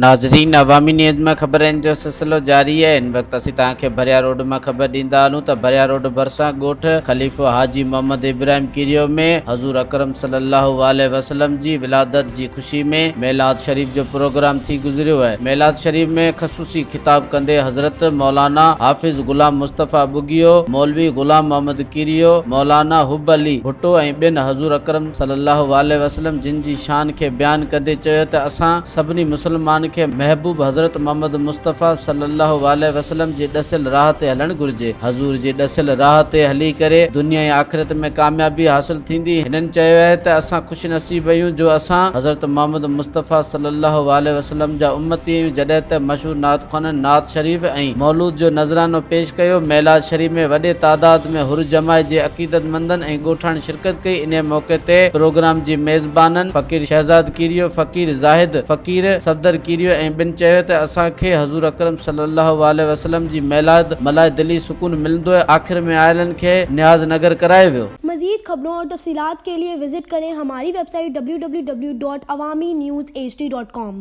ناظرين عوامي نيوز ۾ خبرن جو سلسلو جاري آهي. هن وقت اسين توهان کي ڀريا روڊ مان خبر ڏيندا هلون ته ڀريا روڊ ڀرسان ڳوٺ خليفو حاجي محمد ابراهيم ڪيريو ۾ حضور اڪرم صلي الله عليه وسلم جي ولادت جي خوشي ۾ ميلاد شريف جو پروگرام ٿي گذريو آهي. ميلاد شريف ۾ خصوصي خطاب ڪندي حضرت مولانا حافظ غلام مصطفيٰ ٻگهيو، مولوي غلام محمد ڪيريو، مولانا حب علي ڀٽو ۽ ٻين حضور اڪرم صلي الله عليه وسلم جن جي شان کي بيان ڪندي چيو ته اسان سڀني مسلمان کي محبوب حضرت محمد مصطفيٰ صلي الله عليه وسلم جي ڏسيل راهه تي هلڻ گهرجي. حضور جي ڏسيل راهه تي هلي ڪري دنيا ۽ آخرت ۾ ڪاميابي حاصل ٿيندي. هنن چيو آهي ته اسان خوش نصيب آهيون جو اسان حضرت محمد مصطفيٰ صلي الله عليه وسلم جا امتي آهيون. جڏهن ته مشهور نعت خوانن نعت شريف ۽ مولود جو نذرانو پيش ڪيو. ميلاد شريف ۾ وڏي تعداد ۾ حر جماعت جي عقيدتمندن ۽ ڳوٺاڻن شرڪت ڪئي. انهيء موقعي تي پروگرام جي ميزبانن فقير شهزاد ڪيريو، فقير زاهد، فقير صفدر ڪيريو ۽ ٻين چيو ته اسان کي حضور اڪرم صلي الله عليه وسلم جي ميلاد ملهائي دلي سڪون ملندو آهي. آخر ۾ آيلن کي نياز نگر ڪرايو ويو. مزيد خبرون اور تفصيلات کے لئے وزٽ ڪرين ھماري ويب سائيٽ www.awamiNewsHD.com.